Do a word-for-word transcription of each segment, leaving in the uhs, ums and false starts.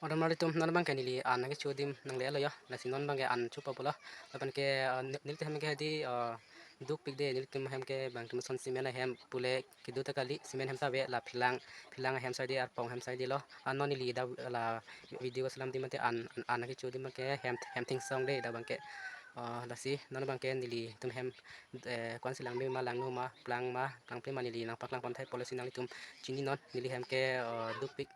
Odom arlo atum, non abangke neli an nangkecho adim nanglelo yo. Lasi non abangke an chopo pulo. Lapen ke, ah, ne-, nelitum hem ke hedi, ah, dukpik de, nelitum hem ke bang tum ason cement ahem pule kedo ta kali, cement hem ta ave, la philang, philang ahem sar di, arpong hem sar di lo. Ah, non neli dak la video keselam adim mate an, an, an nangkecho adim abangke hem, hem thing song de dak abangke. Ah, lasi non abangke nelitum hem, eh, ko-ansi langme ma, langno ma, plang ma, plangple ma, neli nangpaklang pon thai pulo si nanglitum chini non, neli hem ke, ah, dukpik.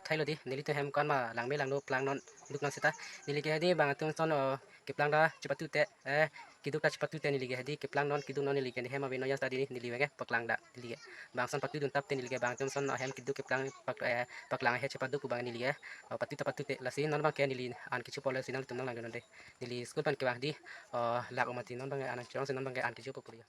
Thailo di, nelitum hem ko-an ma langme langno plang non duk non seta. Neli ke hedi bang atum ason, oh, keplang ta chepatute, eh, keduk ta chepatute neli ke hedi keplang non keduk non neli ke hem ave non ya ta di neli abangke paklang ta neli ke. Bang ason patudun tap te neli ke bang atum ason hem keduk keplang pak-, eh, paklang he chepaduk pu abang neli ke. Oh, patu ta patute lasi non abangke neli an kecho pulo si nanglitum nanglang non de. Neli school pen kevang di, oh, lak omati non abangke an nangchorong si non abangke an kechopo pulo.